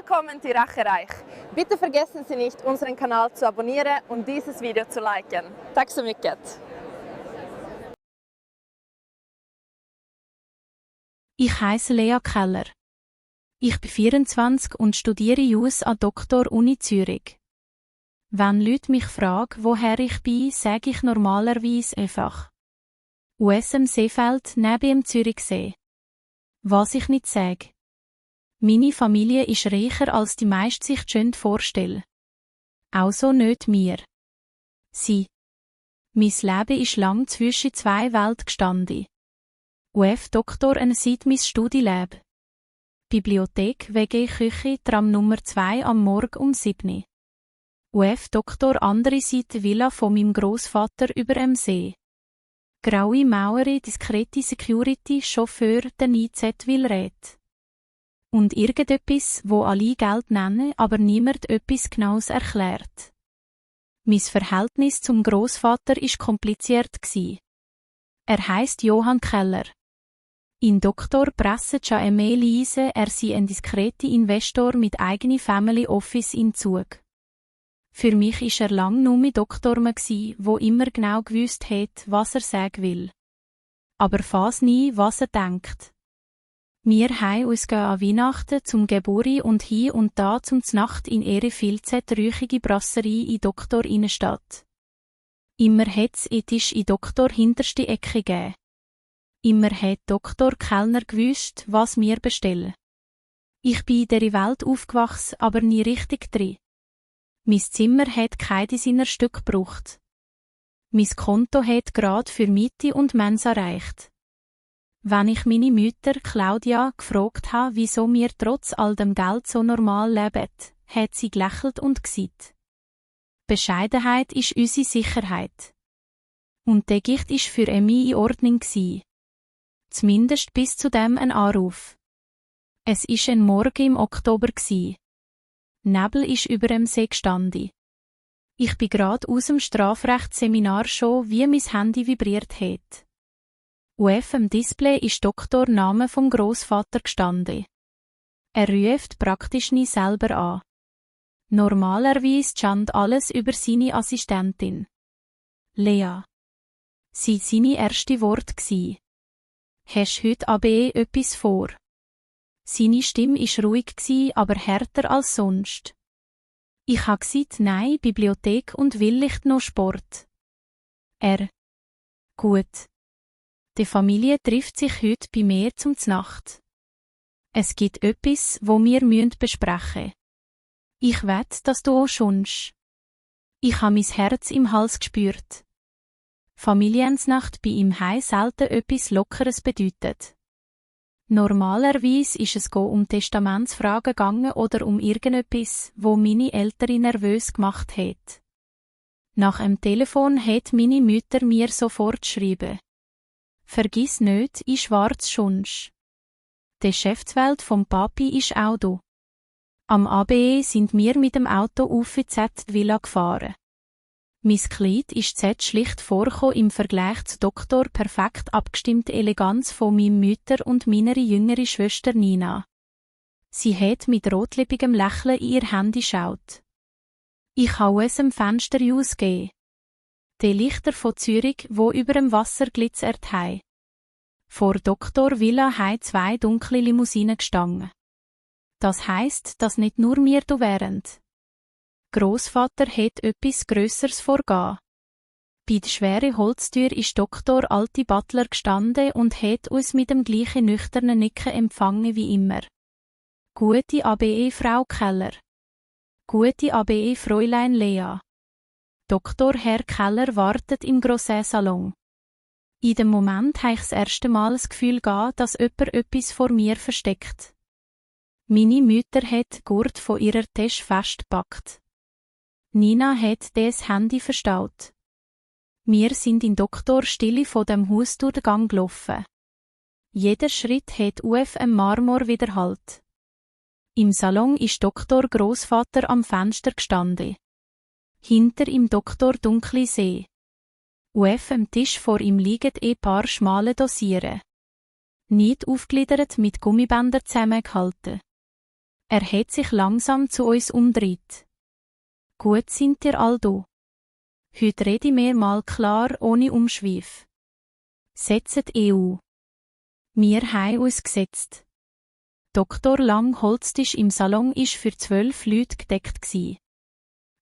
Willkommen in Rachereich. Bitte vergessen Sie nicht, unseren Kanal zu abonnieren und dieses Video zu liken. Tack så mycket. Ich heiße Lea Keller. Ich bin 24 und studiere Jus an Doktor Uni Zürich. Wenn Leute mich fragen, woher ich bin, sage ich normalerweise einfach USM Seefeld neben dem Zürichsee. Was ich nicht sage. Meine Familie ist reicher als die meisten sich schön vorstellen. Auch so nicht mir. Sie. Mein Leben ist lang zwischen zwei Welten gestanden. UF-Doktor seit mein Studieleben. Bibliothek, WG, Küche, Tram Nummer 2 am Morgen um 7. UF-Doktor andere Seite Villa von meinem Grossvater über dem See. Graue Mauer, diskrete Security, Chauffeur, der IZ will rät. Und irgendetwas, wo alle Geld nennen, aber niemand etwas Genaues erklärt. Mein Verhältnis zum Grossvater ist kompliziert gsi. Er heisst Johann Keller. In Doktor presset schon eine Mail lesen, er sei ein diskreter Investor mit eigenem Family Office in Zug. Für mich ist er lang nur mit Doktor gsi, wo immer genau gewusst hat, was er sagen will. Aber fast nie, was er denkt. Wir haben uns an Weihnachten zum Geburi und hier und da zum Znacht in ihre räuchige Brasserie in Doktor Innenstadt. Immer hat's ethisch in Doktor hinterste Ecke gegeben. Immer hat Doktor Kellner gewusst, was wir bestellen. Ich bin in dieser Welt aufgewachsen, aber nie richtig drin. Mein Zimmer hat keines seiner Stück gebraucht. Mein Konto hat gerade für Miete und Mensa reicht. Wenn ich meine Mutter Claudia gefragt habe, wieso wir trotz all dem Geld so normal leben, hat sie gelächelt und gesagt: Bescheidenheit ist unsere Sicherheit. Und der Gicht ist für mich in Ordnung gsi. Zumindest bis zu dem ein Anruf. Es ist ein Morgen im Oktober gsi. Nebel ist über dem See gestanden. Ich bin gerade aus dem Strafrechtsseminar schon, wie mein Handy vibriert hat. Auf dem Display ist Doktor Name vom Grossvater gestanden. Er ruft praktisch nie selber an. Normalerweise stand alles über seine Assistentin. Lea. Sie seine erste Wort gsi. Hast heute AB etwas vor? Seine Stimme war ruhig gsi, aber härter als sonst. Ich habe gesagt, nein, Bibliothek und willigt noch Sport. Er. Gut. Die Familie trifft sich heute bei mir zum Znacht. Es gibt etwas, wo wir besprechen müssen. Ich wette, dass du auch schonst. Ich habe mein Herz im Hals gespürt. Familiensnacht bei ihm heim selten etwas Lockeres bedeutet. Normalerweise ist es um Testamentsfragen gegangen oder um irgendetwas, wo meine Eltern nervös gemacht hat. Nach dem Telefon hat meine Mutter mir sofort geschrieben: Vergiss nicht, in schwarz schonst. Die Geschäftswelt vom Papi ist auch da. Am ABE sind wir mit dem Auto auf die Z-Villa gefahren. Mein Kleid ist Z schlicht vorgekommen im Vergleich zu Doktor perfekt abgestimmte Eleganz von meiner Mutter und meiner jüngeren Schwester Nina. Sie hat mit rotlippigem Lächeln in ihr Handy geschaut. Ich habe es am Fenster ausgegeben. Die Lichter von Zürich, wo über dem Wasser glitzert haben. Vor Doktor Villa haben zwei dunkle Limousinen gestanden. Das heisst, dass nicht nur wir da wären. Grossvater hat etwas Grösseres vorgehen. Bei der schweren Holztür ist Doktor alte Butler gestanden und hat uns mit dem gleichen nüchternen Nicken empfangen wie immer. Gute ABE Frau Keller. Gute ABE Fräulein Lea. Doktor Herr Keller wartet im Grosset-Salon. In dem Moment habe ich das erste Mal das Gefühl gehabt, dass jemand etwas vor mir versteckt. Meine Mutter hat die Gurt von ihrer Tasche festgepackt. Nina hat das Handy verstaut. Wir sind in Doktor Stille von dem Haus durch den Gang gelaufen. Jeder Schritt hat auf dem Marmor widerhallt. Im Salon ist Doktor Grossvater am Fenster gestanden. Hinter ihm Doktor dunkle See. Auf dem Tisch vor ihm liegen ein paar schmale Dossiere. Nicht aufgegliedert mit Gummibändern zusammengehalten. Er hat sich langsam zu uns umdreht. Gut sind ihr all da. Heute rede ich mir mal klar, ohne Umschweif. Setzt EU. Wir haben uns gesetzt. Dr. Lang Holztisch im Salon ist für 12 Leute gedeckt gsi.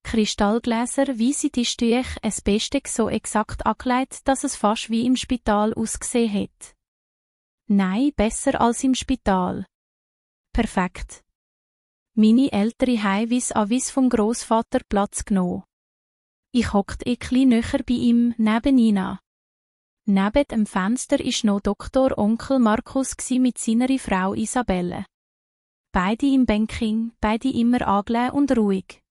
Kristallgläser, weisse Tischtücher, ein Besteck so exakt angelegt, dass es fast wie im Spital ausgesehen hat. Nein, besser als im Spital. Perfekt. Meine ältere haben vis-à-vis vom Grossvater Platz genommen. Ich hockt ekli näher bei ihm, neben Nina. Neben dem Fenster ist noch Dr. Onkel Markus mit seiner Frau Isabelle. Beide im Banking, beide immer angelegen und ruhig.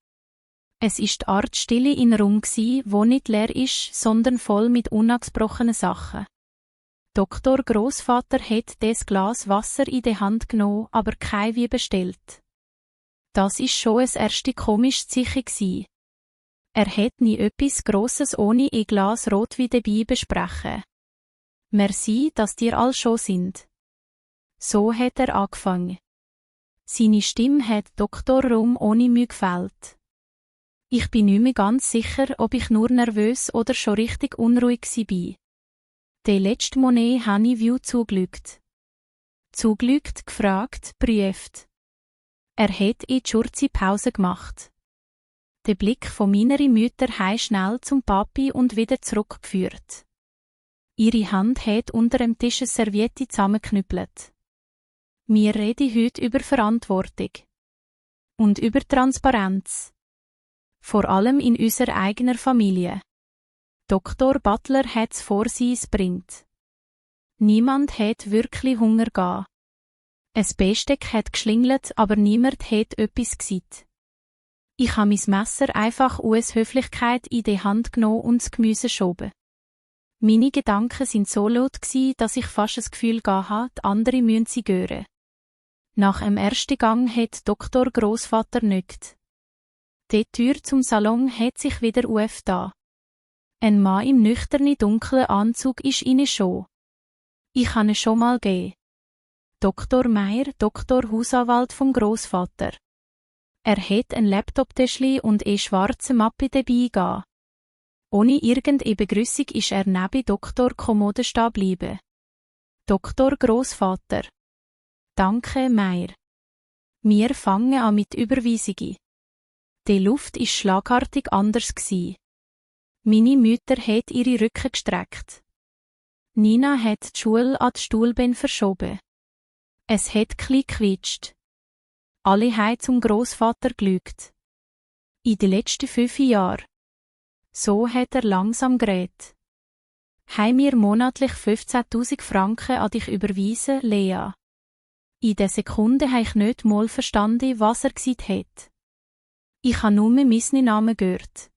Es ist die Art Stille in Raum gsi, wo nicht leer ist, sondern voll mit unangesprochenen Sachen. Dr. Grossvater hat das Glas Wasser in die Hand genommen, aber kein wie bestellt. Das ist schon ein erste komisches Zeichen gsi. Er hat nie etwas Grosses ohne ein Glas Rotwein dabei besprechen. Merci, dass dir all schon sind. So hat er angefangen. Seine Stimme hat Dr. Rum ohne Mühe gefällt. Ich bin nicht mehr ganz sicher, ob ich nur nervös oder schon richtig unruhig war. Die letzte Monat habe ich View zugelügt. Zugelügt, gefragt, prüft. Er hat in die Schurze Pause gemacht. Der Blick von meiner Mutter hat schnell zum Papi und wieder zurückgeführt. Ihre Hand hat unter dem Tisch eine Serviette zusammengeknüppelt. Wir reden heute über Verantwortung. Und über Transparenz. Vor allem in unserer eigenen Familie. Dr. Butler hat's vor sie es bringt. Niemand hat wirklich Hunger gehabt. Ein Besteck hat geschlingelt, aber niemand hat etwas gesagt. Ich habe mein Messer einfach aus Höflichkeit in die Hand genommen und das Gemüse schoben. Meine Gedanken sind so laut gsi, dass ich fast das Gefühl hatte, die anderen müssen sie hören. Nach dem ersten Gang hat Dr. Grossvater nögt. Die Tür zum Salon hat sich wieder aufgetan. Ein Mann im nüchternen, dunklen Anzug ist inne schon. Ich habe ihn schon mal gegeben. Dr. Meier, Dr. Hausanwalt vom Grossvater. Er hat ein Laptop-Täschli und eine schwarze Mappe dabei gehabt. Ohne irgendeine Begrüßung ist er neben Dr. Kommode stehen geblieben. Dr. Grossvater. Danke, Meier. Wir fangen an mit Überweisungen. Die Luft ist schlagartig anders gsi. Meine Mutter hat ihre Rücken gestreckt. Nina hat die Schule an die Stuhlbein verschoben. Es hat kli quietscht. Alle haben zum Grossvater gelügt. In den letzten 5 Jahren. So hat er langsam geredet. Haben wir monatlich 15.000 Franken an dich überwiesen, Lea. In der Sekunde habe ich nicht mal verstanden, was er gesagt hat. Ich habe nur meinen Namen gehört.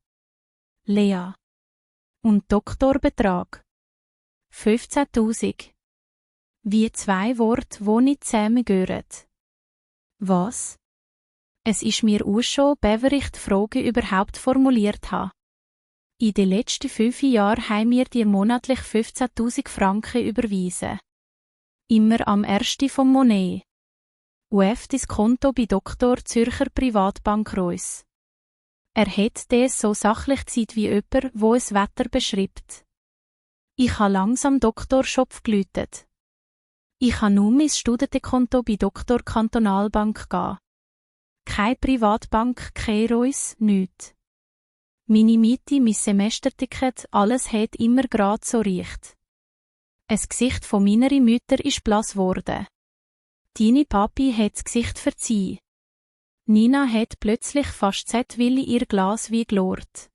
Lea. Und Doktorbetrag. 15.000. Wie 2 Worte, die nicht zusammengehören. Was? Es ist mir auch schon, bevor ich die Frage überhaupt formuliert habe. In den letzten 5 Jahren haben wir dir monatlich 15.000 Franken überwiesen. Immer am 1. vom Monat. UF das Konto bei Dr. Zürcher Privatbank Reuss. Er hat das so sachlich gesagt wie jemand, wo es Wetter beschreibt. Ich habe langsam Dr. Schopf geläutet. Ich habe nur mein Studentenkonto bei Dr. Kantonalbank gegeben. Keine Privatbank, kein Reuss, nichts. Meine Miete, mein Semesterticket, alles hat immer grad so reicht. Das Gesicht von meiner Mutter ist blass geworden. Deine Papi hat das Gesicht verziehen. Nina hat plötzlich fast z-willi ihr Glas wie gelort.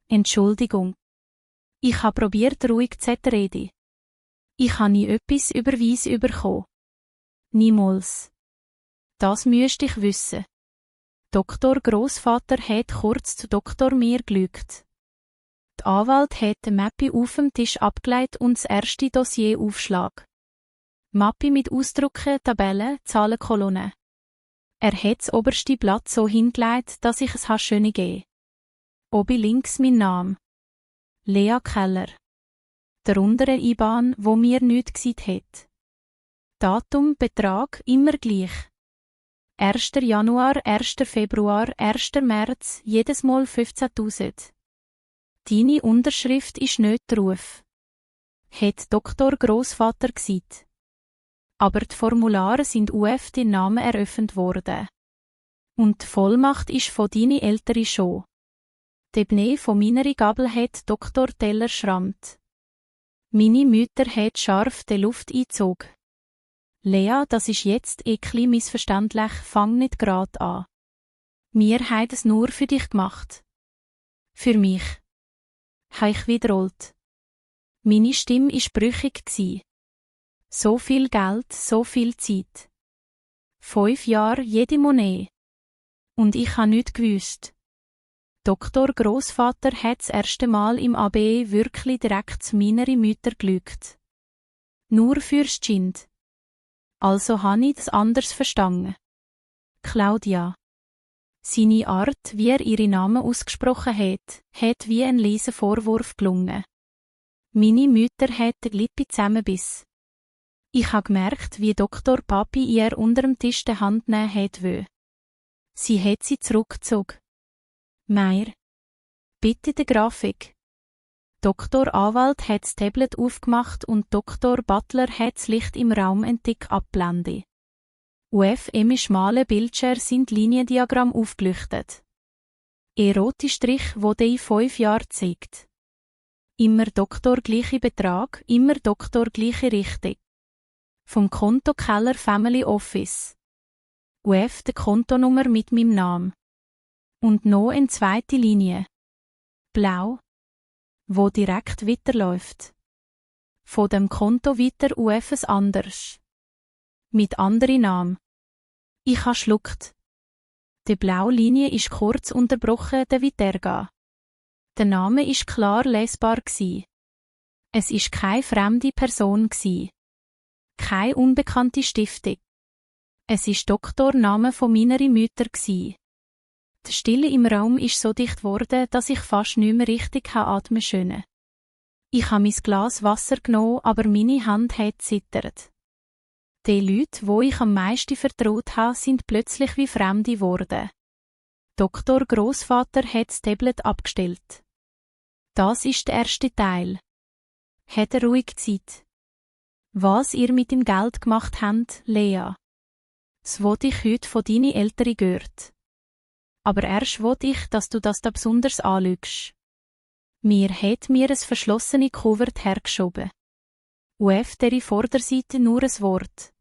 Entschuldigung. Ich habe probiert ruhig zu reden. Ich habe nie etwas überweisen bekommen. Niemals. Das müsste ich wissen. Dr. Grossvater hat kurz zu Dr. Mir gelügt. Die Anwalt hat die Mappe auf dem Tisch abgelegt und das erste Dossier aufschlag. Mappe mit Ausdrucken, Tabellen, Zahlenkolonnen. Er hat das oberste Blatt so hingelegt, dass ich es schön geben. Oben links mein Name. Lea Keller. Der untere IBAN, wo mir nichts gesagt hat. Datum, Betrag, immer gleich. 1. Januar, 1. Februar, 1. März, jedes Mal 15.000. Deine Unterschrift ist nicht drauf. Hat Doktor Grossvater gesagt. Aber die Formulare sind UF den Namen eröffnet worden. Und die Vollmacht ist von deine Eltern schon. Die Bne von meiner Gabel hat Doktor Teller schrammt. Meine Mütter hat scharf die Luft eingezogen. Lea, das ist jetzt ekli missverständlich, fang nicht grad an. Wir haben es nur für dich gemacht. Für mich. Habe ich wiederholt. Meine Stimme war brüchig gsi. So viel Geld, so viel Zeit. 5 Jahre jede Monnaie. Und ich ha nicht gewusst. Doktor Grossvater hat das erste Mal im AB wirklich direkt zu meiner Mütter gelügt. Nur fürs Kind. Also han ich das anders verstanden. Claudia. Seine Art, wie er ihre Namen ausgesprochen hat wie ein leiser Vorwurf gelungen. Meine Mütter hat die Lippe zusammenbiss. Ich habe gemerkt, wie Doktor Papi ihr unter dem Tisch die Hand nehmen wollte. Sie hat sie zurückgezogen. Meier. Bitte die Grafik. Doktor Anwalt hat das Tablet aufgemacht und Doktor Butler hat das Licht im Raum entdeckt abblendet. Auf im schmalen Bildschirm sind Liniendiagramm aufgeleuchtet. Ein roter Strich, wo die 5 Jahre zeigt. Immer Doktor gleiche Betrag, immer Doktor gleiche Richtung. Vom Konto Keller Family Office. Auf die Kontonummer mit meinem Namen. Und noch eine zweite Linie. Blau. Wo direkt weiterläuft. Von dem Konto weiter auf ein anderes. Mit anderen Namen. Ich ha schluckt. Die blaue Linie ist kurz unterbrochen, der weitergehen. Der Name ist klar lesbar gsi. Es ist keine fremde Person gsi. Keine unbekannte Stiftung. Es ist Doktorname von meiner Mütter gsi. Die Stille im Raum ist so dicht worden, dass ich fast nicht mehr richtig atmen konnte. Ich habe mein Glas Wasser genommen, aber meine Hand hat zittert. Die Leute, wo ich am meisten vertraut habe, sind plötzlich wie Fremde geworden. Doktor Grossvater hat das Tablet abgestellt. Das ist der erste Teil. Hat er ruhig Zeit. Was ihr mit dem Geld gemacht habt, Lea. Das wollte ich heute von deinen Eltern gehört. Aber erst wollte ich, dass du das da besonders anschaust. Mir hat mir ein verschlossene Kuvert hergeschoben. Auf der Vorderseite nur ein Wort.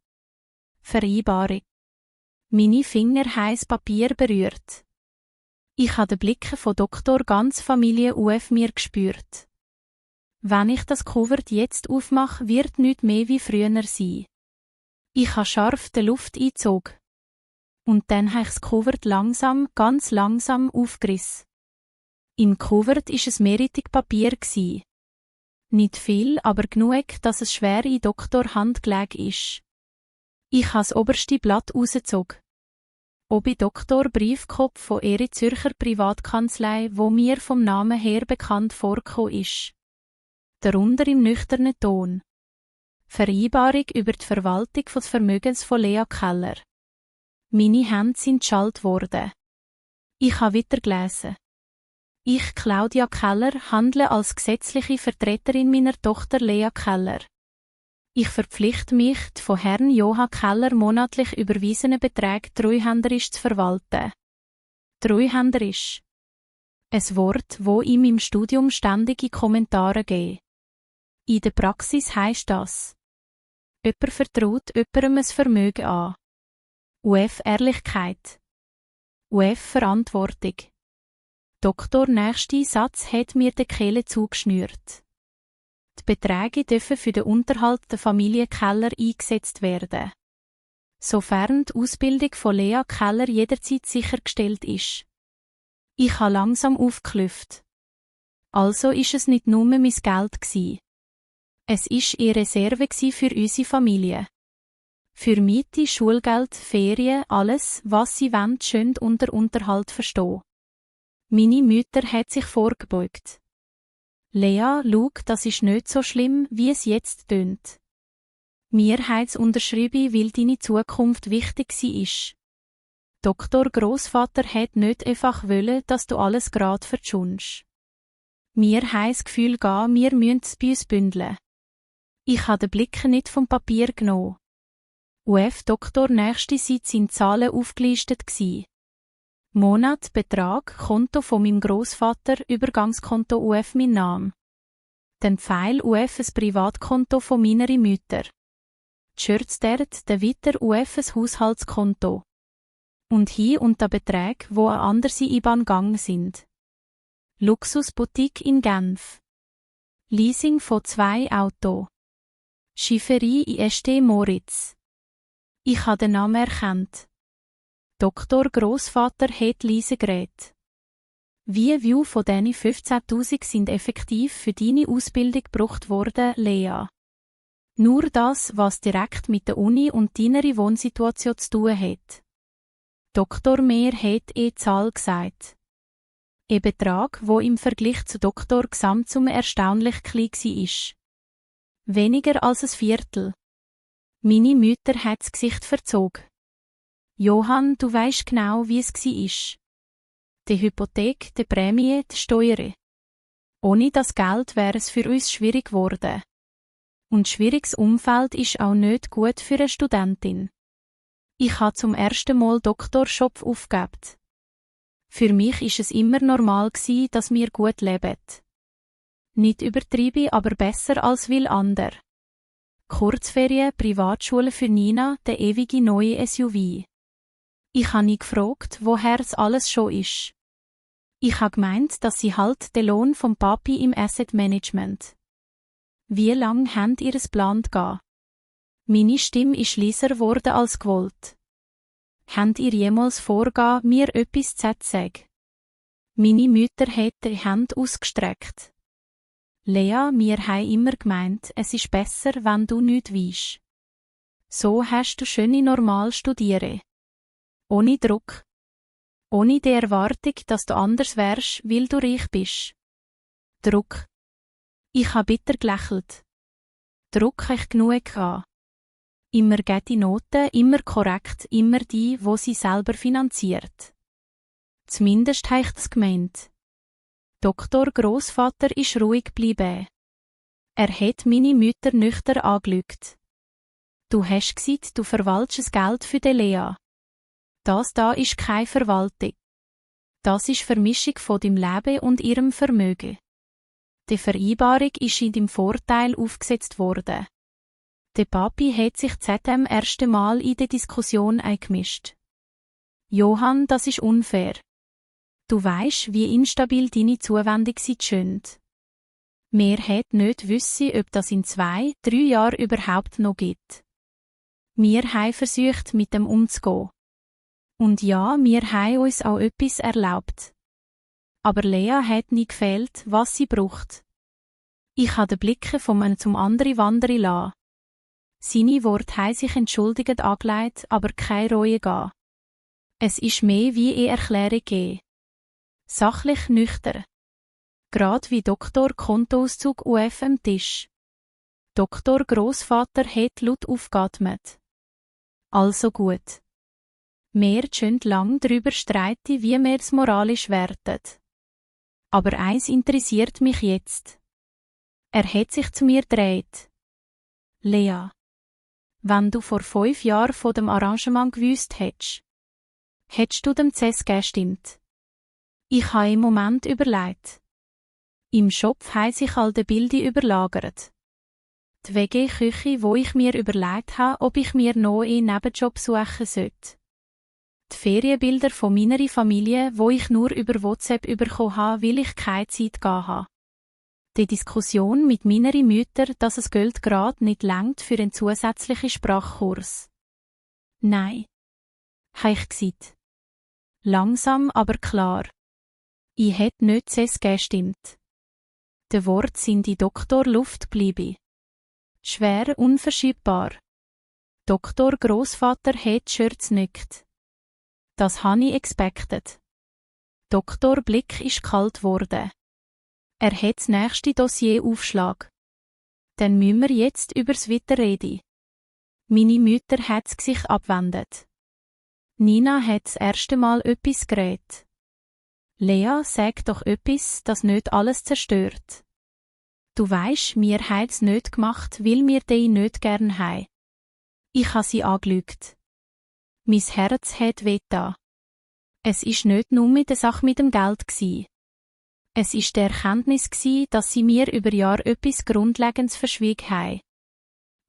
Vereinbarung. Meine Finger haben das Papier berührt. Ich habe den Blick von Doktor ganz Familie auf mir gespürt. Wenn ich das Kuvert jetzt aufmache, wird nichts mehr wie früher sein. Ich habe scharf die Luft eingezogen. Und dann habe ich das Kuvert langsam, ganz langsam aufgerissen. Im Kuvert war ein mehrrätig Papier. Nicht viel, aber genug, dass es schwer in Doktor Hand gelegen ist. Ich habe das oberste Blatt rausgezogen. Obi Doktor Briefkopf von ihrer Zürcher Privatkanzlei, wo mir vom Namen her bekannt vorgekommen ist. Darunter im nüchternen Ton. Vereinbarung über die Verwaltung des Vermögens von Lea Keller. Meine Hände sind geschallt worden. Ich habe weiter gelesen. Ich, Claudia Keller, handle als gesetzliche Vertreterin meiner Tochter Lea Keller. Ich verpflichte mich, die von Herrn Johann Keller monatlich überwiesenen Beträge treuhänderisch zu verwalten. Treuhänderisch. Ein Wort, wo ihm im Studium ständige Kommentare gebe. In der Praxis heisst das: Jemand vertraut jemandem ein Vermögen an. UF Ehrlichkeit. UF Verantwortung. Doktor nächster Satz hat mir die Kehle zugeschnürt. Die Beträge dürfen für den Unterhalt der Familie Keller eingesetzt werden. Sofern die Ausbildung von Lea Keller jederzeit sichergestellt ist. Ich habe langsam aufgeklüpft. Also ist es nicht nur mein Geld gsi. Es ist ihre Reserve gsi für unsere Familie. Für Miete, Schulgeld, Ferien, alles, was sie wollen, schön unter Unterhalt verstehen. Meine Mutter hat sich vorgebeugt. Lea, schau, das ist nicht so schlimm, wie es jetzt tönt. Wir haben es unterschrieben, weil deine Zukunft wichtig ist. Doktor Grossvater hat nicht einfach wollen, dass du alles grad verschunst. Mir heisst das Gefühl gehen, wir müssen es bei uns bündeln. Ich habe den Blick nicht vom Papier genommen. UF-Doktor nächste Seite sind Zahlen aufgelistet gsi. Monat, Betrag, Konto von meinem Grossvater, Übergangskonto UF mein Name. Den Pfeil UF ein Privatkonto von meiner Mütter. Die Schürze dort, der weiter UF ein Haushaltskonto. Und hier und da Beträge, wo an andere IBAN gegangen sind. Luxusboutique in Genf. Leasing von 2 Autos. Schifferie in St. Moritz. Ich habe den Namen erkannt. Doktor Grossvater hat Leasegerät. Wie viel von diesen 15.000 sind effektiv für deine Ausbildung gebraucht worden, Lea? Nur das, was direkt mit der Uni und deiner Wohnsituation zu tun hat. Doktor Mehr hat Zahl gesagt. Ein Betrag, wo im Vergleich zu Doktor Gesamtsumme erstaunlich klein war. Weniger als ein Viertel. Meine Mutter hat das Gesicht verzogen. Johann, du weisst genau, wie es war. Die Hypothek, die Prämie, die Steuern. Ohne das Geld wäre es für uns schwierig geworden. Und schwieriges Umfeld ist auch nicht gut für eine Studentin. Ich habe zum ersten Mal Doktorschopf aufgegeben. Für mich ist es immer normal gsi, dass wir gut leben. Nicht übertrieben, aber besser als will ander. Kurzferien, Privatschule für Nina, der ewige neue SUV. Ich habe nie gefragt, woher es alles schon ist. Ich habe gemeint, dass sie halt den Lohn vom Papi im Asset Management. Wie lang habt ihr es geplant gehen? Meine Stimme ist leiser geworden als gewollt. Habt ihr jemals vorgehen, mir etwas zu sagen? Meine Mutter hat die Hand ausgestreckt. Lea, wir haben immer gemeint, es ist besser, wenn du nichts weisst. So hast du schöne normal studieren. Ohne Druck. Ohne die Erwartung, dass du anders wärst, weil du reich bist. Druck. Ich habe bitter gelächelt. Druck ich genug gehabt. Immer gute Noten, immer korrekt, immer die, wo sie selber finanziert. Zumindest habe ich das gemeint. Doktor Grossvater ist ruhig geblieben. Er hat meine Mütter nüchtern angelügt. Du hast gesagt, du verwaltest Geld für die Lea. Das da ist keine Verwaltung. Das ist Vermischung von deinem Leben und ihrem Vermögen. Die Vereinbarung ist in deinem Vorteil aufgesetzt worden. Der Papi hat sich seitdem erste Mal in die Diskussion eingemischt. Johann, das ist unfair. Du weisst, wie instabil deine Zuwendung sind. Wir hätten nicht wissen, ob das in 2, 3 Jahren überhaupt noch gibt. Wir haben versucht, mit dem umzugehen. Und ja, wir haben uns auch etwas erlaubt. Aber Lea hat nie gefehlt, was sie braucht. Ich habe den Blick von einem zum anderen wandern lassen. Seine Worte haben sich entschuldigend angelegt, aber keine Reue gegeben. Es ist mehr wie eine Erklärung gegeben. Sachlich nüchtern. Gerade wie Doktor Kontoauszug UF am Tisch. Doktor Grossvater hat laut aufgeatmet. Also gut. Wir können lang darüber streiten, wie wir es moralisch werten. Aber eins interessiert mich jetzt. Er hat sich zu mir gedreht. Lea, wenn du vor 5 Jahren von dem Arrangement gewusst hättest, hättest du dem CES gestimmt. Ich habe im Moment überlegt. Im Schopf haben sich all die Bilder überlagert. Die WG-Küche, wo ich mir überlegt habe, ob ich mir noch einen Nebenjob suchen sollte. Die Ferienbilder von meiner Familie, wo ich nur über WhatsApp bekommen habe, weil ich keine Zeit gehabt habe. Die Diskussion mit meiner Mutter, dass es Geld gerade nicht reicht für einen zusätzlichen Sprachkurs. Nein, habe ich gesagt. Langsam, aber klar. Ich hätte nicht CES gestimmt. Die Worte sind in Doktor Luft geblieben. Schwer unverschiebbar. Doktor Grossvater hat die Schürze nickt. Das habe ich expected. Doktor Blick ist kalt worden. Er hat das nächste Dossier aufschlag. Dann müssen wir jetzt übers Wetter reden. Meine Mutter hat das Gesicht abwendet. Nina hat das erste Mal etwas geredet. Lea, sag doch etwas, das nicht alles zerstört. Du weisst, wir haben's nicht gemacht, weil wir dich nicht gern haben. Ich ha sie angelügt. Mein Herz hat wehgetan. Es ist nicht nur mit der Sache mit dem Geld gsi. Es ist die Erkenntnis gsi, dass sie mir über Jahre etwas Grundlegendes verschwiegen haben.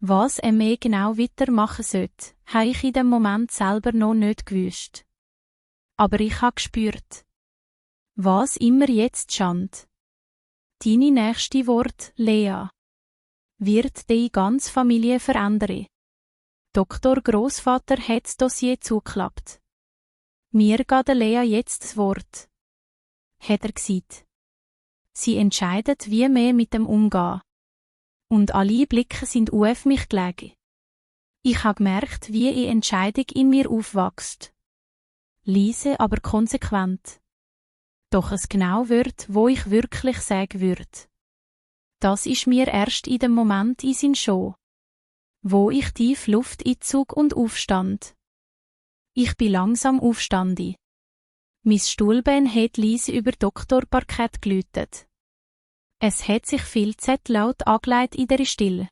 Was mehr genau weitermachen sollte, habe ich in dem Moment selber noch nicht gewusst. Aber ich habe gespürt. Was immer jetzt stand. Deine nächste Wort, Lea, wird die ganze Familie verändern. Doktor Grossvater hat das Dossier zugeklappt. Mir geht der Lea jetzt das Wort. Hat er gesagt. Sie entscheidet, wie mehr mit dem umgehen. Und alle Blicke sind auf mich gelegen. Ich habe gemerkt, wie eine Entscheidung in mir aufwächst. Leise, aber konsequent. Doch es genau wird, wo ich wirklich sagen würde. Das ist mir erst in dem Moment in Sinn schon, wo ich tief Luft einzog und aufstand. Ich bin langsam aufstandi. Mein Stuhlbein hat leise über Doktorparkett geläutet. Es hat sich viel zu laut angelegt in der Stille.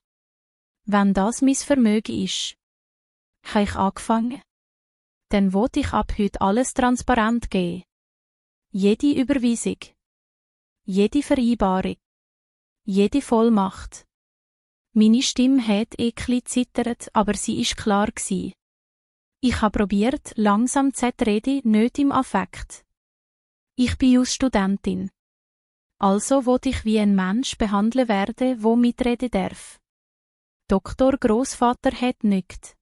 Wenn das mein Vermögen ist, habe ich angefangen. Dann wollte ich ab heute alles transparent geben. Jede Überweisung, jede Vereinbarung, jede Vollmacht. Meine Stimme hat eklig zittert, aber sie ist klar gsi. Ich habe probiert, langsam zu reden, nicht im Affekt. Ich bin Jus-Studentin. Also wollte ich wie ein Mensch behandelt werden, wo mitreden darf. Doktor Grossvater hat nickt.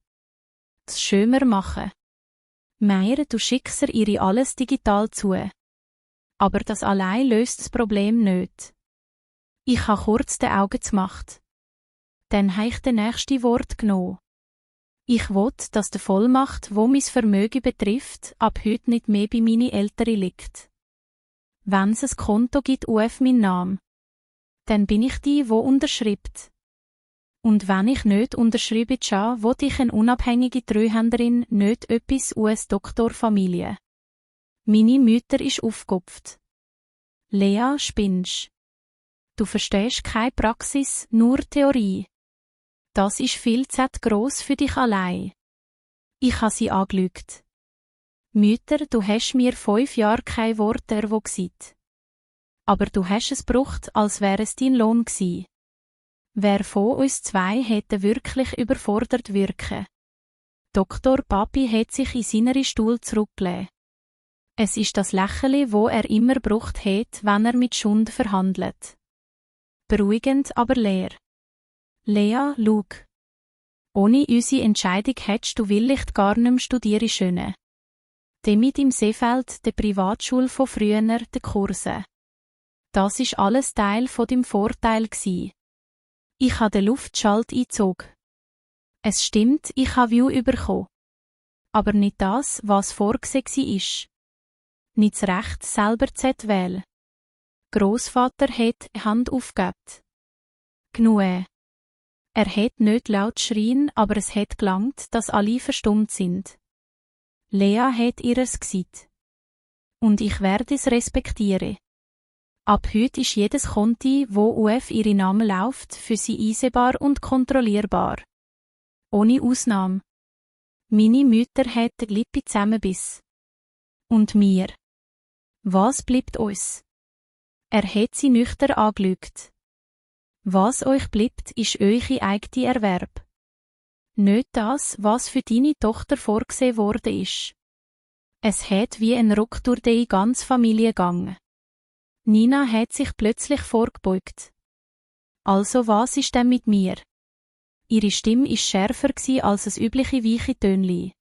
Das schöner machen. Meier, du schickst ihre alles digital zu. Aber das allein löst das Problem nicht. Ich habe kurz die Augen gemacht. Dann habe ich das nächste Wort genommen. Ich will, dass die Vollmacht, wo mein Vermögen betrifft, ab heute nicht mehr bei meinen Eltern liegt. Wenn es ein Konto gibt auf meinen Namen, dann bin ich die, wo unterschreibt. Und wenn ich nicht unterschreibe, will ich eine unabhängige Treuhänderin, nicht etwas US-Doktorfamilie. Meine Mutter ist aufgekupft. Lea, spinnst. Du verstehst keine Praxis, nur Theorie. Das ist viel zu gross für dich allein. Ich habe sie angelügt. Mütter, du hast mir 5 Jahre kein Wort gesagt. Aber du hast es gebraucht, als wäre es dein Lohn gewesen. Wer von uns zwei hätte wirklich überfordert wirken? Doktor Papi hat sich in seinen Stuhl zurückgelegt. Es ist das Lächeln, wo er immer gebraucht hat, wenn er mit Schund verhandelt. Beruhigend, aber leer. Lea, schau. Ohne unsere Entscheidung hättest du vielleicht gar nicht mehr studieren können. Damit im Seefeld, der Privatschule von früher, die Kurse. Das ist alles Teil von dem Vorteil gsi. Ich habe den Luftschalt eingezogen. Es stimmt, ich habe View bekommen. Aber nicht das, was vorgesehen ist. Nicht das Recht, selber zu wählen. Grossvater hat Hand aufgegeben. Genug. Er hat nicht laut schreien, aber es hat gelangt, dass alle verstummt sind. Lea hat ihres gesagt. Und ich werde es respektieren. Ab heute ist jedes Konto, wo auf ihre Namen läuft, für sie einsehbar und kontrollierbar. Ohne Ausnahme. Meine Mutter hat die Lippe zusammenbiss. Und mir. Was bleibt uns? Er hat sie nüchtern angelügt. Was euch bleibt, ist eure eigene Erwerb. Nicht das, was für deine Tochter vorgesehen worden ist. Es hat wie ein Ruck durch die ganze Familie gegangen. Nina hat sich plötzlich vorgebeugt. Also was ist denn mit mir? Ihre Stimme ist schärfer als das übliche weiche Tönli.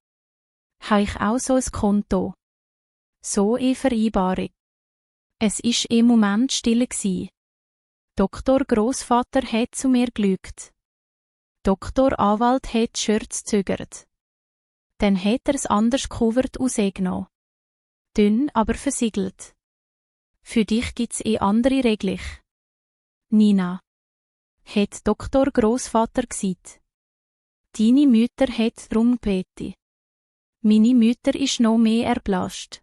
Habe ich auch so ein Konto? So eine Vereinbarung. Es ist im Moment still gsi. Doktor Grossvater hat zu mir gelügt. Doktor Anwalt hat die Shirts zögert. Dann hat er's anders Kuvert rausgenommen. Dünn, aber versiegelt. Für dich gibt's andere Regeln. Nina. Hat Doktor Grossvater gesagt. Deine Mutter hat drum gebeten. Meine Mutter ist noch mehr erblasst.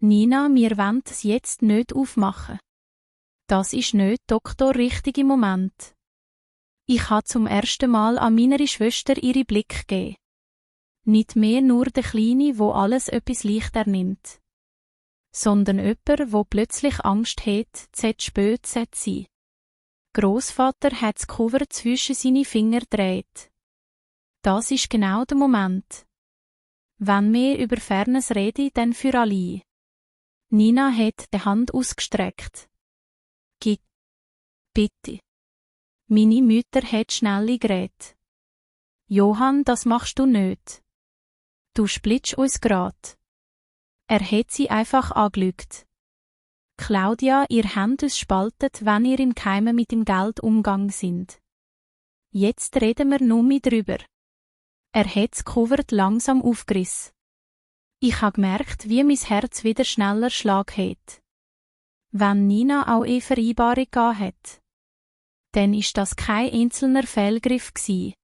Nina, wir wollen es jetzt nicht aufmachen. Das ist nicht, Doktor, richtige Moment. Ich habe zum ersten Mal an meiner Schwester ihre Blick gegeben. Nicht mehr nur der Kleine, wo alles etwas leicht ernimmt. Sondern jemand, wo plötzlich Angst hat, zu spät zu sein. Grossvater hat das Cover zwischen seine Finger gedreht. Das ist genau der Moment. Wenn wir über Fernes reden, dann für alle. Nina hat die Hand ausgestreckt. Gib. Bitte. Meine Mutter hat schnell geredet. Johann, das machst du nicht. Du splittst uns grad. Er hat sie einfach angelügt. Claudia, ihr Hand uns spaltet, wenn ihr im Geheimen mit dem Geld umgegangen sind. Jetzt reden wir nur mit drüber. Er hat das Cover langsam aufgerissen. Ich habe gemerkt, wie mein Herz wieder schneller Schlag hat. Wenn Nina auch Vereinbarung hat, dann ist das kein einzelner Fehlgriff gsi.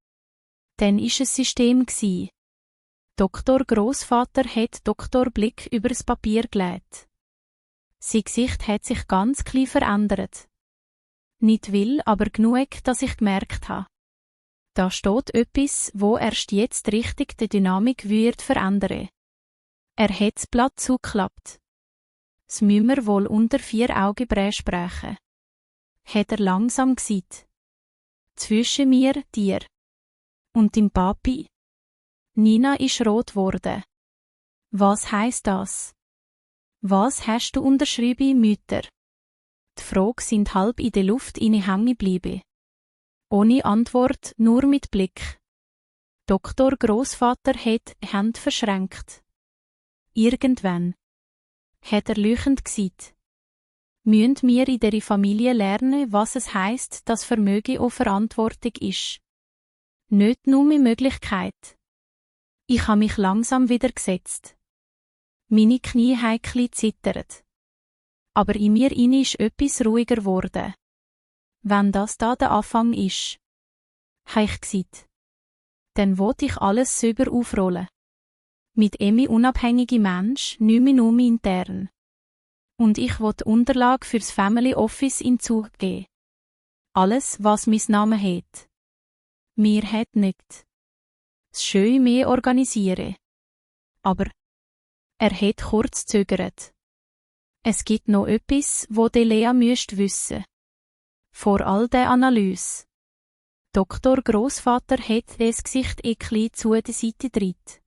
Dann ist es System gsi. Doktor Grossvater hat Doktor Blick übers Papier gelegt. Sein Gesicht hat sich ganz klein verändert. Nicht will, aber genug, dass ich gemerkt habe. Da steht etwas, wo erst jetzt richtig die Dynamik wird verändern. Er hat das Blatt zugeklappt. Das müssen wir wohl unter 4 Augen besprechen. Hat er langsam gesagt. Zwischen mir, dir. Und dem Papi. Nina ist rot geworden. Was heisst das? Was hast du unterschrieben, Mütter? Die Fragen sind halb in der Luft hängen geblieben. Ohne Antwort, nur mit Blick. Doktor Grossvater hat die Hände verschränkt. Irgendwann. Hat er lüchend gesagt. Müssen wir in der Familie lernen, was es heisst, dass Vermögen auch Verantwortung ist. Nicht nur eine Möglichkeit. Ich habe mich langsam wieder gesetzt. Meine Knie heikli zittert. Aber in mir inne ist etwas ruhiger geworden. Wenn das da der Anfang ist, habe ich gesagt, dann wollte ich alles selber aufrollen. Mit unabhängige Mensch, nicht mehr nur intern. Und ich will die Unterlage fürs Family Office in Zug geben. Alles, was mein Name hat. Mir hat nicht. Das Schöne mehr organisieren. Aber er hat kurz zögert. Es gibt noch etwas, wo die Lea müsst wissen. Vor all der Analyse. Doktor Grossvater hat das Gesicht ekli zu der Seite dritt.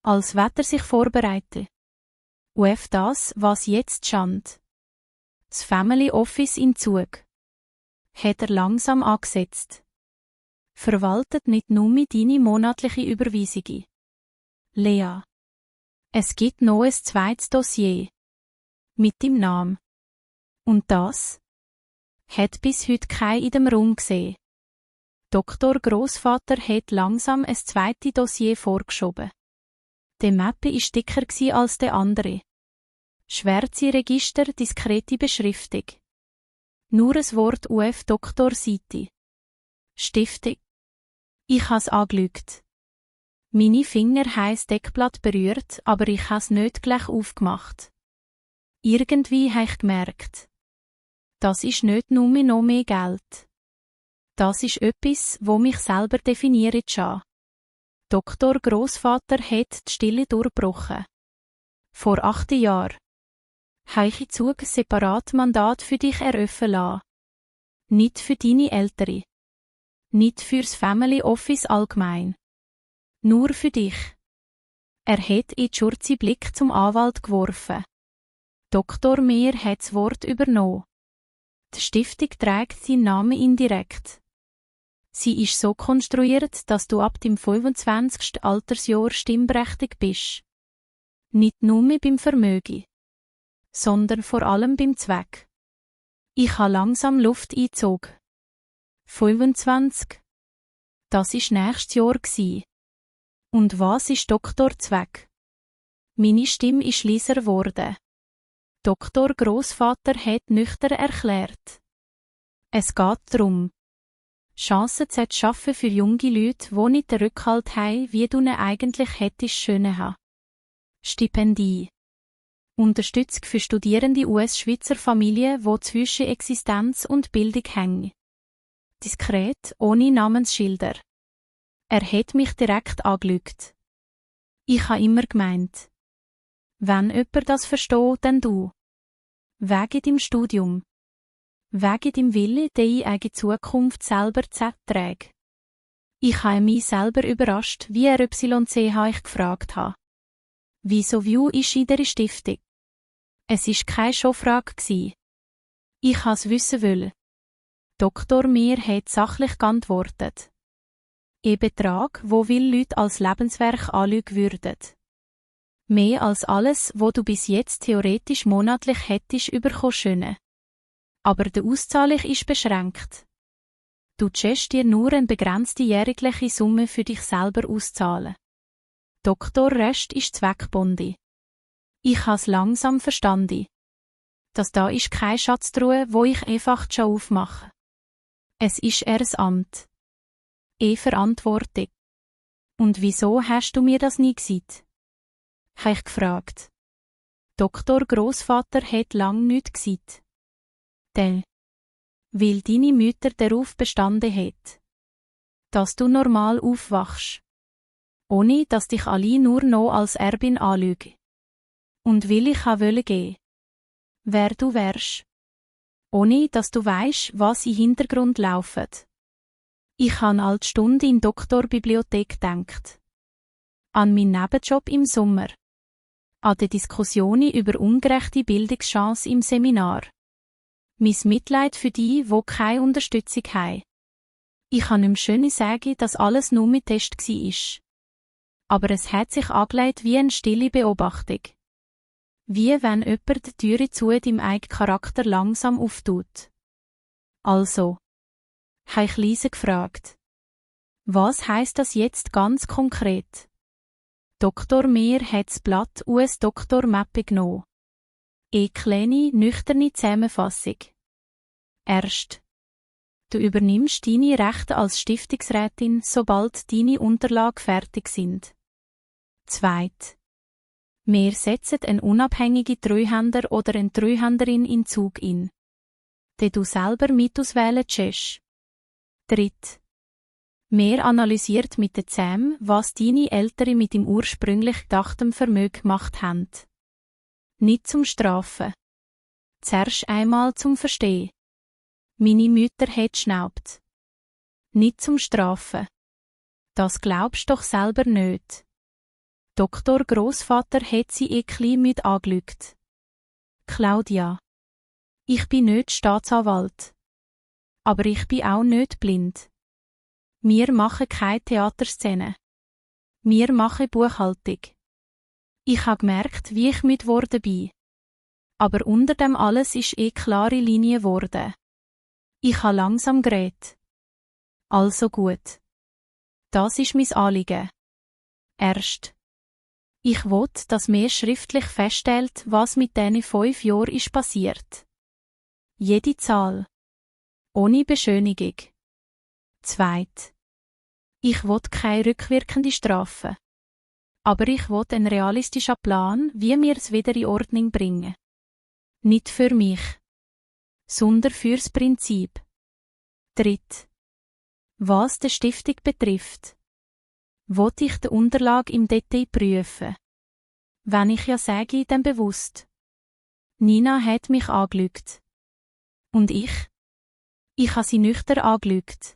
Als Wetter sich vorbereite. Auf das, was jetzt stand. Das Family Office in Zug. Hat er langsam angesetzt. Verwaltet nicht nur mit deine monatliche Überweisungen. Lea. Es gibt noch ein zweites Dossier. Mit dem Namen. Und das? Hat bis heute kein in dem Raum gesehen. Doktor Grossvater hat langsam ein zweites Dossier vorgeschoben. Die Mappe ist dicker als der andere. Schwärze Register, diskrete Beschriftung. Nur ein Wort auf Doktorseite. Stiftung. Ich has angelügt. Meine Finger haben das Deckblatt berührt, aber ich has nicht gleich aufgemacht. Irgendwie habe ich gemerkt. Das ist nicht nur noch mehr Geld. Das ist etwas, wo mich selber definiert schon. Doktor Grossvater hat die Stille durchbrochen. Vor 8 Jahren. Habe ich in Zug ein Separatmandat für dich eröffnen lassen. Nicht für deine Eltern. Nicht fürs Family Office allgemein. Nur für dich. Er hat in schurzen Blick zum Anwalt geworfen. Doktor Mehr hat das Wort übernommen. Die Stiftung trägt seinen Namen indirekt. Sie ist so konstruiert, dass du ab dem 25. Altersjahr stimmberechtigt bist. Nicht nur beim Vermögen, sondern vor allem beim Zweck. Ich habe langsam Luft eingezogen. 25. Das war nächstes Jahr. Und was ist Doktorzweck? Meine Stimme ist leiser geworden. Doktor Grossvater hat nüchtern erklärt. Es geht darum. Chancen zu schaffen für junge Leute, die nicht den Rückhalt haben, wie du ihn eigentlich hättest schön haben. Stipendien. Unterstützung für studierende US-Schweizer Familien, die zwischen Existenz und Bildung hängen. Diskret, ohne Namensschilder. Er hat mich direkt angelügt. Ich habe immer gemeint. Wenn jemand das versteht, dann du. Wegen deinem Studium. Wegen deinem Willen, deine eigene Zukunft selber zu tragen. Ich habe mich selber überrascht, wie RYCH ich gefragt habe. Wieso View ist in der Stiftung? Es war keine Schofrage. Ich wollte es wissen. Dr. Mir hat sachlich geantwortet. Ein Betrag, wo viele Leute als Lebenswerk anschauen würden. Mehr als alles, wo du bis jetzt theoretisch monatlich hättest bekommen können. Aber der Auszahlung ist beschränkt. Du kannst dir nur eine begrenzte jährliche Summe für dich selber auszahlen. Dr. Rest ist zweckgebunden. Ich habe es langsam verstanden. Das da ist keine Schatztruhe, wo ich einfach aufmache. Es ist eher ein Amt. Verantwortung. Und wieso hast du mir das nie gesagt? Habe ich gefragt. Doktor Grossvater hat lang nichts gesagt. Denn, weil deine Mutter darauf bestanden hat, dass du normal aufwachst, ohne dass dich alle nur noch als Erbin anschauen. Und will ich wollte gehen, wer du wärst, ohne dass du weisst, was im Hintergrund läuft. Ich habe an die Stunde in Doktorbibliothek gedacht. An meinen Nebenjob im Sommer. An die Diskussionen über ungerechte Bildungschancen im Seminar. Mein Mitleid für die keine Unterstützung haben. Ich kann nicht mehr schön sagen, dass alles nur mit Test war. Aber es hat sich angelegt wie eine stille Beobachtung. Wie wenn jemand die Türe zu deinem eigenen Charakter langsam auftut. Also, habe ich leise gefragt. Was heisst das jetzt ganz konkret? Dr. Mehr hat das Blatt US-Doktor-Mappe genommen. Eine kleine, nüchterne Zusammenfassung. Erst. Du übernimmst deine Rechte als Stiftungsrätin, sobald deine Unterlagen fertig sind. Zweit. Wir setzen einen unabhängigen Treuhänder oder eine Treuhänderin in Zug in, den du selber mit auswählen kannst. Dritt. Wir analysiert mit den Zähmen, was deine Eltern mit dem ursprünglich gedachten Vermögen gemacht haben. Nicht zum Strafen. Zuerst einmal zum Verstehen. Meine Mutter hat geschnaubt. Nicht zum Strafen. Das glaubst doch selber nicht. Doktor Grossvater hat sie eklig mit angelügt. Claudia. Ich bin nicht Staatsanwalt. Aber ich bin auch nicht blind. Wir machen keine Theaterszene. Wir machen Buchhaltung. Ich habe gemerkt, wie ich mit Worten bin. Aber unter dem alles ist klare Linie geworden. Ich habe langsam geredet. Also gut. Das ist mein Anliegen. Erst. Ich will, dass mir schriftlich feststellt, was mit diesen 5 Jahren ist passiert. Jede Zahl. Ohne Beschönigung. Zweit. Ich will keine rückwirkende Strafe. Aber ich will einen realistischen Plan, wie wir es wieder in Ordnung bringen. Nicht für mich, sondern fürs Prinzip. Dritt. Was die Stiftung betrifft, will ich die Unterlage im Detail prüfen. Wenn ich ja sage, dann bewusst. Nina hat mich angelügt. Und ich habe sie nüchtern angelügt.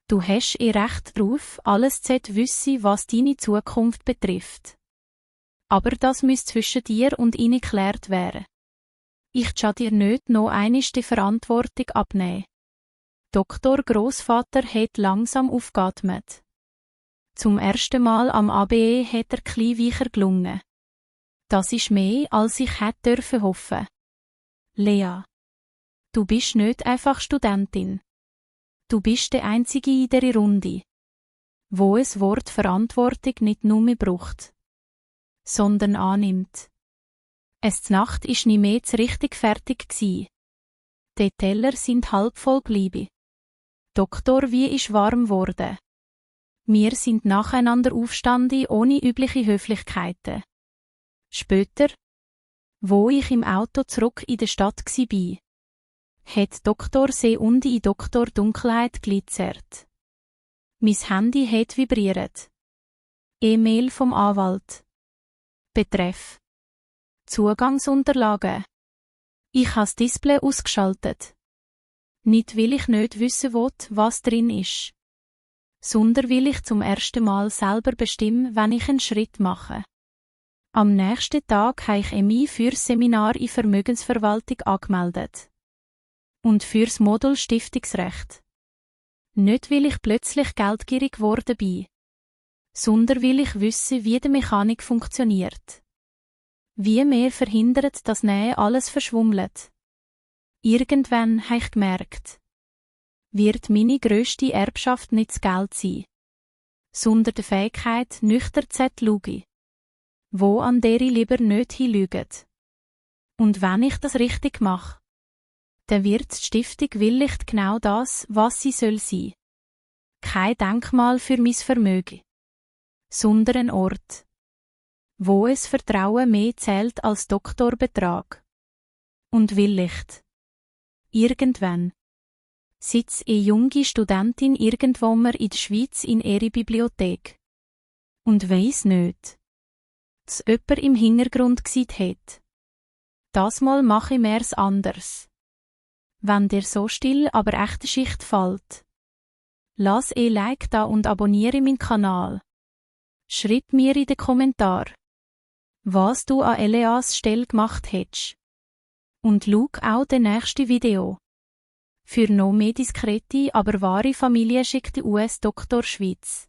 Du hast Recht darauf, alles zu wissen, was deine Zukunft betrifft. Aber das muss zwischen dir und ihnen geklärt werden. Ich kann dir nicht noch einmal die Verantwortung abnehmen. Doktor Grossvater hat langsam aufgeatmet. Zum ersten Mal am ABE hat er klein weicher gelungen. Das ist mehr, als ich hätte dürfen hoffen. Lea. Du bist nicht einfach Studentin. Du bist der Einzige in der Runde, wo es Wort Verantwortung nicht nur mehr braucht, sondern annimmt. Es Nacht ist nie mehr richtig fertig gsi. Die Teller sind halb voll geblieben. Doktor, wie ist warm wurde. Wir sind nacheinander aufstanden, ohne übliche Höflichkeiten. Später, wo ich im Auto zurück in der Stadt war, hat Doktor See unten in Doktor Dunkelheit glitzert. Mein Handy hat vibriert. E-Mail vom Anwalt. Betreff: Zugangsunterlagen. Ich habe das Display ausgeschaltet. Nicht weil ich nicht wissen will, was drin ist, sondern weil ich zum ersten Mal selber bestimme, wenn ich einen Schritt mache. Am nächsten Tag habe ich mich fürs Seminar in Vermögensverwaltung angemeldet. Und fürs Modul Stiftungsrecht. Nicht weil ich plötzlich geldgierig geworden bin, sondern weil ich wisse, wie die Mechanik funktioniert. Wie mehr verhindert, dass Nähe alles verschwummelt. Irgendwann habe ich gemerkt, wird meine grösste Erbschaft nicht das Geld sein, sondern die Fähigkeit, nüchtern zu schauen, wo an der ich lieber nicht hinlüge. Und wenn ich das richtig mache, dann wird die Stiftung willigt genau das, was sie soll sein. Kein Denkmal für mein Vermögen, sondern ein Ort, wo es Vertrauen mehr zählt als Doktorbetrag. Und willigt. Irgendwann sitzt eine junge Studentin irgendwo in der Schweiz in ihrer Bibliothek und weiss nicht, dass jemand im Hintergrund gesehen hat. Das Mal mache ich mir's anders. Wenn dir so still, aber echte Schicht fällt, lass ein Like da und abonniere meinen Kanal. Schreib mir in den Kommentar, was du an Eleas Stelle gemacht hättest. Und schau auch das nächste Video. Für noch mehr diskrete, aber wahre Familie schickt die US-Doktor Schweiz.